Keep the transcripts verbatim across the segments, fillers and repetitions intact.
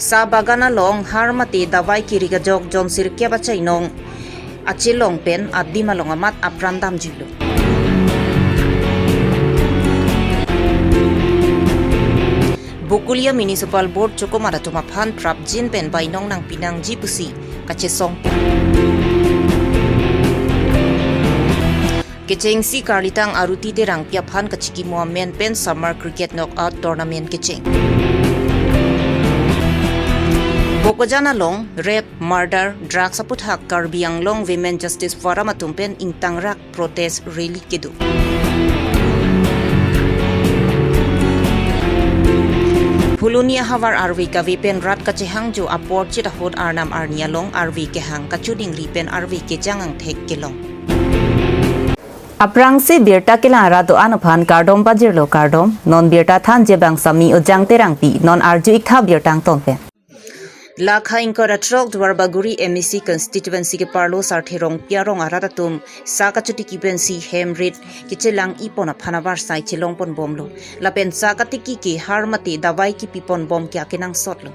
Sa bagan along har mate davai kiri kejok jonsirkep achainong achelong pen adim along amat apran damjuilo. Bokulia Municipal Board chokomar atum aphan prapjin pen bainong nangpi nangji pusi kachesong. Kechengsi Karlitang Aruti Terangpi aphan kachikimo amen pen Summer Cricket Knockout Tournament kecheng. Bokajan along rape, murder, drugs aputhak Karbi Anglong Women Justice Forum atum pen ingtangrak protest rally kedo. Phuloni ahavar arve kave pen rat kachehangjo apor chit ahut arnam arni along arve kehang kachiningri pen arve kejang angthek kelong. Aphrangsi birta kelang arat do-an aphan kardom pajirlo kardom, non birta thanji abang Sami Ujang Terangpi, non arju-ik tha birta angton pen. Lakha ingkoi ra throk Duarbagori M A C constituency keparlo Sarthe Rongpi arong arat atum sa kachotiki pensi hem rit kechelang-i pon aphan avarsai chelong pon bomlo. Lapen sa katiki ke har mate davai kipi pon bom ke akenangsotlo.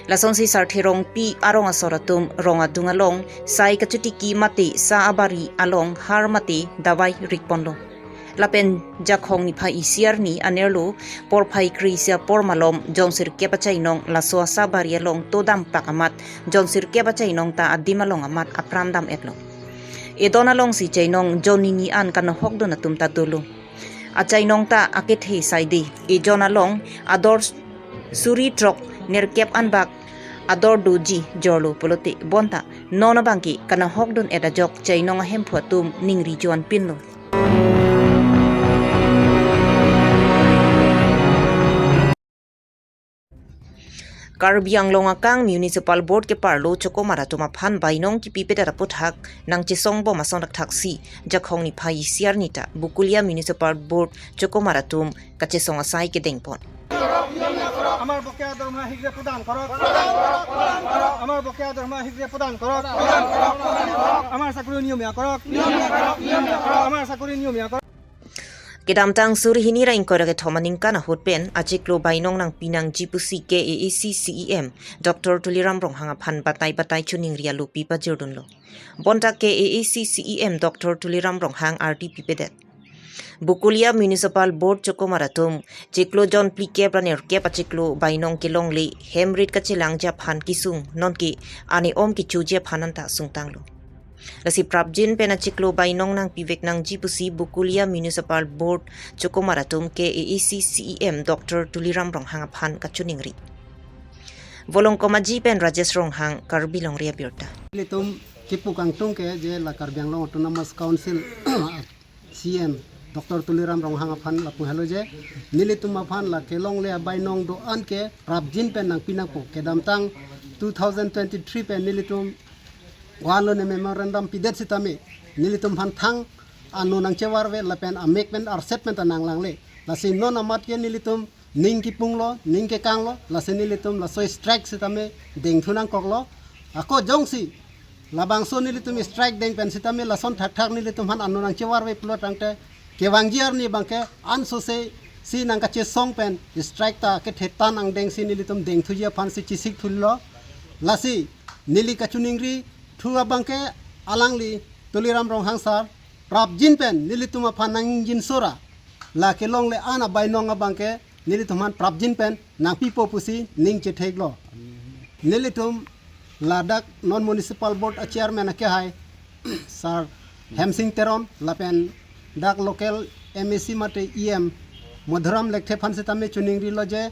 Lasonsi Sarthe Rongpi arong asor atum rong adung along sai kachotiki mate sa abari along har mate davai rik ponlo. Lapen Jakhong niphai isi arni anerlo porphai kre-isi apor malom jonsirkep achainong laso asa abari along to dampak amat jonsirkep achainong ta adim along amat apran dam-etlo. Edon alongsi chainong jon hini an kanohokdun atum ta dolo. Achainong ta akethe saide, ejon along ador suri throk nerkep anbak ador doji jorlo pulote bonta non abangke kanohokdun-et ajok chainong ahemphu atum ningri joan pinlo. Karbi Anglong akang Municipal Board keparlo chokomar atum aphan bainong kipipedet aputhak nangchesong bom ason thakthaksi Jakhong niphai isi arni ta Bokulia Municipal Board chokomar atum kachesong asai kedeng pon. আমাৰ বকেয়া দৰমহা শীঘ্ৰে প্ৰদান কৰক। আমাৰ বকেয়া দৰমহা শীঘ্ৰে প্ৰদান কৰক। আমাৰ চাকৰি নিয়মীয়া কৰক। আমাৰ চাকৰি নিয়মীয়া কৰক। Kedamtang suri hini ra ingkoi ra kethom aningkan ahut pen achiklo bainong nangpi nangji pusi K A A C C E M Doctor Tuliram Ronghang aphan batai batai chiningri alopi pajirdunlo. Bonta K A A C C E M Doctor Tuliram Ronghang ardi pipedet. Bokulia Municipal Board chokomar atum chiklo jon phlikep ra nerkep achiklo bainong kelongle hem rit kachelangji aphan kesung nonke ane om kechoji aphan anta sungtanglo. Lasi prapjin pen achiklo bainong nangpivek nangji pusi Bokulia Municipal Board chokomar atum K A A C C E M Doctor Tuliram Ronghang aphan kachiningri. Volongkom Aji pen Rajesh Ronghang, Karbi Longri Abirta. Nelitum kipu kangtung ke je la Karbi Anglong Autonomous Council C E M Doctor Tuliram Ronghang aphan lapu helo je nelitum aphan la kelongle abainong do-an ke prapjin pen nangpi nangpo. Kedamtang two thousand twenty-three pen nelitum one lo ne memorandum pidet sitame nelitum aphan thang ano nangchevarve lapen amek pen arset pen ta nanglangle. Lasi non amat ke nelitum ning kipunglo, ning kekanglo, lasi nelitum laso strike sitame dengthu nangkoklo. Ako jongsi labangso nelitum strike deng pen sitame lason thakthak nelitum aphan ano nangchevarve pulo tangte kevangji arni abangke ansose si nangkachesong pen strike ta kethe tan angdengsi nelitum dengthuji aphansi chesik thulo. Lasi neli kachiningri thu abangke alangli Tuliram Ronghang sir prapjin pen nelitum aphan nangjinso ra la kelongle an abainong abangke nelitum aphan prapjin pen nangpipo pusi ning chetheklo. Nelitum ladak non Municipal Board a chairman akehai Sir Hemsing Teron lapen dak local M A C mate E M Madhuram Lekthe aphan sitame chiningrilo je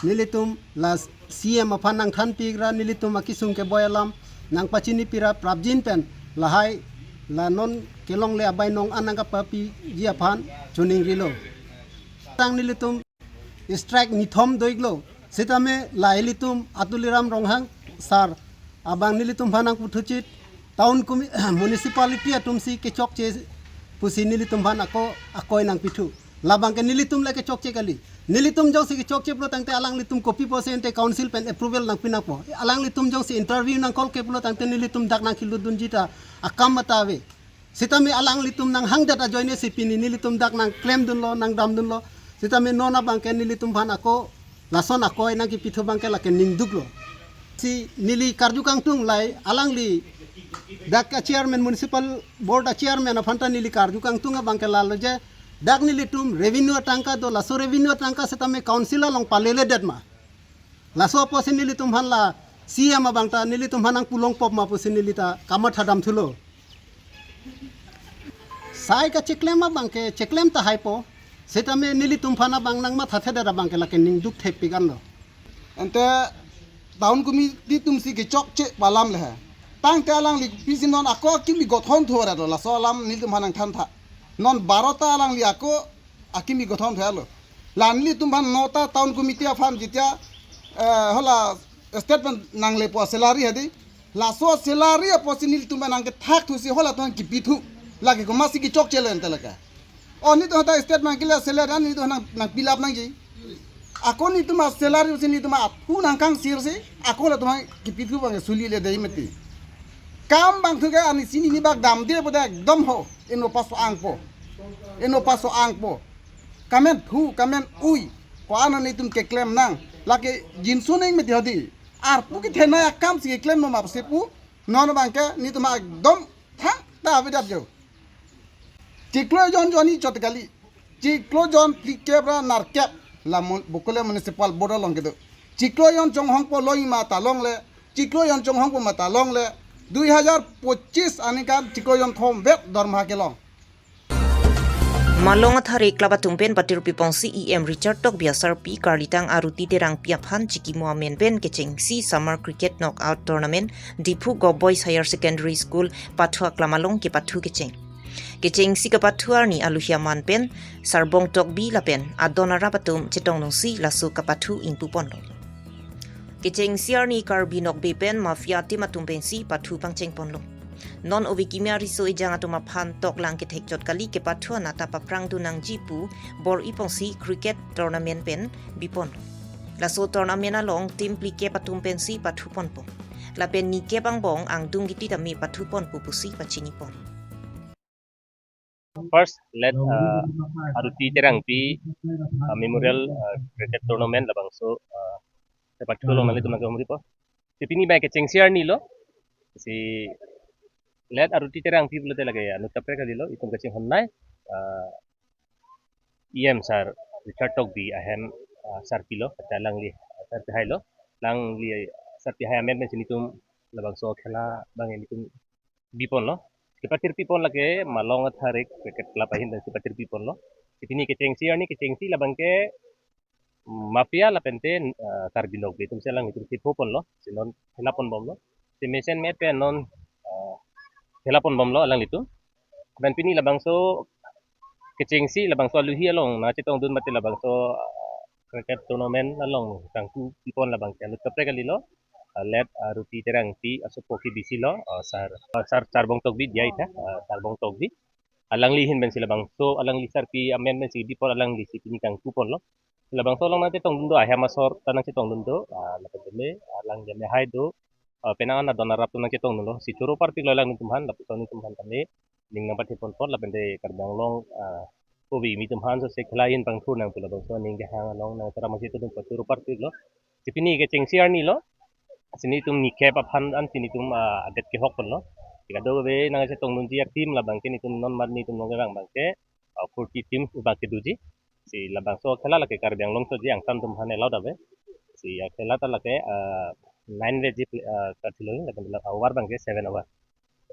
nelitum la C E M aphan nangthanpik ra nelitum akesung keboi alam nangpachinipi ra prapjin pen lahai la non kelongle abainong an nangkapapiji aphan chiningrilo. Tang nelitum strike nithom do-iklo. Sitame la ilitum a Tuliram Ronghang sir abang nelitum aphan nangputhuchit town commi-, municipality atumsi kechokche pusi nelitum aphan ako akoi nangpithu. Labangke nelitum le kechokche kali. Nelitum jongsi kechokche pulo tangte alanglitum kopi pusi ante council pen approval nangpi nangpo. Alanglitum jongsi interview nang call ke pulo tangte nelitum dak nangkelutdunji ta akam ta ave. Sitame alanglitum nanghangdet ajoine si pini nelitum dak nangklemdunlo, nangdamdunlo. Sitame non abangke nelitum aphan ako lason akoi nangkipithu abangke lake ningduklo. Si neli karju kangtung, lahai alangli dak a chairman, municipal board a chairman aphan ta neli karju kangtung abang ke lalo je, dak nelitum revenue atangka do, laso revenue atangka setame council along palele det ma? Laso apotsi nelitum aphan la C M abang ta nelitum aphan nangpulong pop ma pusi neli ta kamatha damthulo. Sai kacheklem abang ke cheklem tahai po. Setame nelitum aphan abang nangmathathedet abang ke lake ning dukthepik anlo. Ante town committee atum si kechokche pu alam le he. Tangte alangli pisi non ako akimi gothon thu ra do, laso alam nelitum aphan nangthantha. Non barota alangli ako akimi gothon thu lo. La nelitum aphan nota town committee aphan jitia, eh, hala statement nanglepo salary hadi. Laso salary apotsi nelitum aphan nangkethak thusi halatum aphan kipithu. Lake komatsi kechokche le ante lake. O nelitum ta statement kila salary an nelitum nang, nang fill up nangji. Ako nelitum a salary si nelitum aphu nangkangsir si ako halatum aphan kipithu abang suli le dei mati. Kam bangthu ke ani sini ni bak damde pu de ekdom ho. Eno paso angpo. Eno paso angpo. Kamen thu, kamen ui. Ko-an nelitum keklem nang. Lake jinsu neng mati hadi. Arpu kethenei akam si keklem no mapse pu. Non abang ke nelitum ekdom thangta avedap jo. Chiklo jon jonni chot kali. Chiklo jon phlikep ra nerkep la mun-, Bokolia Municipal Board along kedo. Chiklo jon chonghongpo longji ma ta longle. Chiklo jon chonghongpo ma ta longle. Dui hajar pochis aningkan chiklo jon thomvet dorma kelong. Malong atharik klap atum pen patir pipon C E M Richard Tokbi asarpi karlitang Aruti Terangpi aphan chikimo amen pen kechengsi Summer Cricket Knockout Tournament Diphu Govt Boys Higher Secondary School pathu aklam along kepathu kecheng. Kechengsi kapathu arni aluhi aman pen Sarbong Tokbi lapen adon arap atum chetongdunsi laso kapathu ingpuponlo. Kechengsi arni Karbi Nokbe pen mafia team atum pensi pathu pangchengponlo. Non ove kimi ariso ejang atum aphan toklang kethekchot kali kepathu anat ta paprangdun nangji pu bor-i pongsi cricket tournament pen biponlo. Laso tournament along team phlikep atum pensi pathuponpo. Lapen nikep angbong angdung giti tame pathuponpo pusi pachinipon. First, late, uh, Aruti Terangpi, uh, Memorial, uh, Cricket Tournament labangso, uh, kepathu along nanglitum nangkehumripo. Si pini abang kechengsi arni lo. Si late Aruti Terangpi pulote lake anut kaprek kalilo, itum kachinghon nai, uh, E M sir Richard Tokbi ahem, uh, sarpi lo, kachalangli sarpi hai lo, alangli sarpi hai amen pensi nelitum labangso khela abang nelitum biponlo. Kepatir pipon lake Malong Atharik Cricket Club ahin pensi patir piponlo. Si pini kechengsi arni kechengsi labang ke mafia lapente, eh, Karbi Nokbe atum si alanglitum si phoponlo. Si non khela ponbomlo. Si mesen me pen non, eh, khela ponbomlo alanglitum. Lapen pini labangso kechengsi labangso aluhi along nangchetongdun mate labangso, ah, cricket tournament along kangku pipon labang ke anut kaprek kalilo, ah, late, ah, Aruti Terangpi asopo ke bisi lo, ah, sir, ah, sir Sarbong Tokbi dia itha, ah, Sarbong Tokbi. Alangli ahin pensi labangso, alangli sarpi amen pensi bipon, alangli si pini kangkuponlo. Labangso along nangchetongdun do, ahem asor ta nangchetongdun do, ah, lapen teme, alangli amehai do, ah, penang an adon arap atum nangchetongdunlo. Si choro parpiklo alanglitum aphan, lapuson nelitum aphan tame ning nangpatheponpon lapente Karbi Anglong, ah, ove kimi atum aphan sose khela ahin pangthur nang pu labangso aning kehang along nangcheram nangchetongdun pachoro parpiklo. Si pini kechengsi arni lo. Si nelitum nikep aphan ansi nelitum, ah, adet kehokponlo. Si kadokave nangchetongdunji a-team labang ke nelitum non mat nelitum nong kevang abang ke, ah, forty teams abang ke doji. Si labangso khela lake Karbi Anglong soji angtan atum aphan allowed ave. Si akhela ta lake, ah, nine baje, ah, kathiloi, lapen la over abang ke seven over.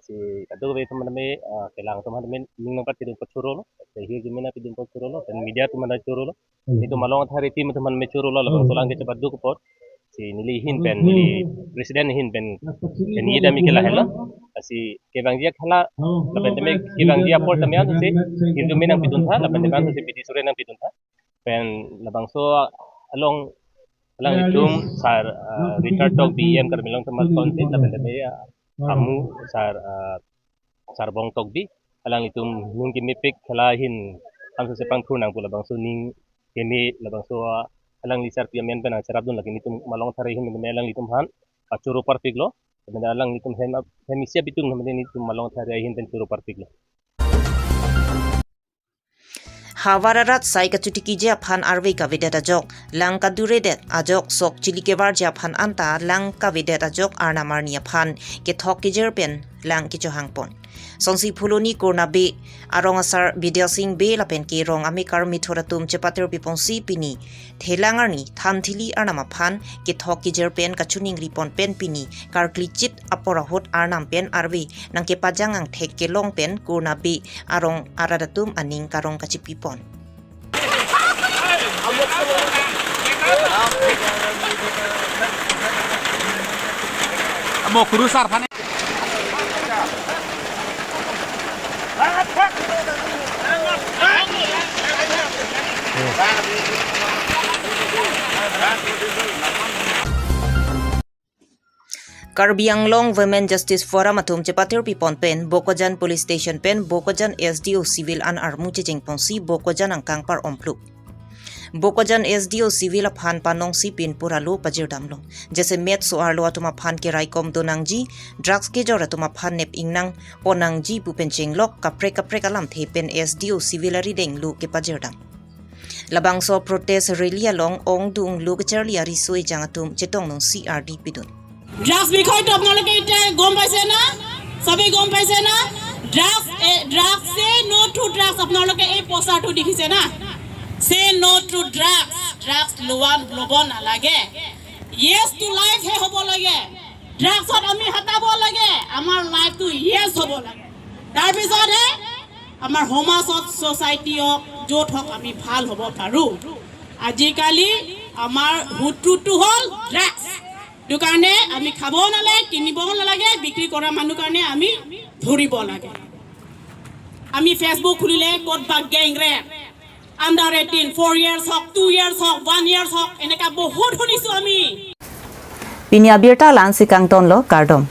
Si kadokave atum aphan tame, ah, kelang atum aphan tame ning nangpatidun pachorolo. Si hirjume nangpidun pachorolo. Lapen media atum aphan chorolo. Nelitum Malong Atharik team atum aphan tame chorolo, labangso alang ke chepaduk apot. Si neli ahin pen, neli president ahin pen, pen ye dami khela helo. Si kevangji akhela, lapen tame kevangji apor tame ansi hirjume nangpiduntha, lapen tame ansi bidi sore nangpiduntha. Pen labangso along alanglitum sir, ah, Richard Tokbi, E M Karbi Anglong Autonomous Council, lapen tame, ah, amu sir, ah, Sarbong Tokbi, alanglitum ning kemepik khela ahin, ham sose pangthur nang pu labangso ning keme labangso, ah, alangli sarpi amen pen nangcherapdun lake nelitum Malong Atharik ahin pen alanglitum aphan, ah, choro parpiklo. Lapen alanglitum hem, hem isi abitung nelitum Malong Atharik ahin pen choro parpiklo. Havar arat sai kachutikiji aphan arve kavedet ajok, lang kaduredet ajok, sok chili kevarji aphan anta lang kavedet ajok, arnam arni aphan kethok kejir pen lang kechohangpon. Sonsi Phuloni Kurna Bey arong asar Bidya Sing Bey lapen ke rong amekar methot atum chepatir piponsi pini thelang arni than thili arnam aphan kethok kejir pen kachuning ripon pen pini karkli chit apor ahut arnam pen arve nangkepajang angthek kelong pen Kurna Bey arong arat atum aning karong kachipipon. Amo kurusar phane. Karbi Anglong Women Justice Forum atum chepatir pipon pen Bokajan Police Station pen Bokajan S D O Civil an armu chechengponsi Bokajan angkang par-omphluk. Bokajan S D O Civil aphan panongsi pinpur alo pajirdamlo. Jasemet so-arlo atum aphan keraikom donangji, drugs kejor atum aphan nep ingnang ponnangji pu pen chenglok kaprek kaprek alamthe pen S D O Civil arideng lo kepajirdam. Labangso protest rally along ongdung lo kecharli ariso ejang atum chetong nung C R D pidun. Drugs বিষয়টো আপোনালোকে এতিয়া গম পাইছে না? চবেই গম পাইছে না? ড্ৰাগছ, এ, ড্ৰাগছ, চে ন' টু ড্ৰাগছ। আপোনালোকে এই পোষ্টাৰটো দেখিছে না? চে ন' টু ড্ৰাগছ। ড্ৰাগছ লোৱা, ল'ব নালাগে। য়েছ টু লাইফহে হ'ব লাগে। ড্ৰাগছত আমি হটাব লাগে। আমাৰ লাইফটো য়েছ হ'ব লাগে। তাৰপিছতহে আমাৰ সমাজত, ছ'চাইটি হওক, য'ত হওক, আমি ভাল হ'ব পাৰোঁ। আজিকালি আমাৰ শত্ৰুটো হ'ল ড্ৰাগছ। সেইটো কাৰণে আমি খাব নালাগে, কিনিব নালাগে, বিক্ৰী কৰা মানুহ কাৰণে আমি ধৰিব লাগে। আমি Facebook খুলিলে ক'ত বা gang rape, under eighteen, four years হওক, টু ইয়াৰ্ছ হওক, ওৱান ইয়াৰ্ছ হওক, এনেকা বহুত শুনিছোঁ আমি। Pini abirta la-ansi kangtonlo, kardom.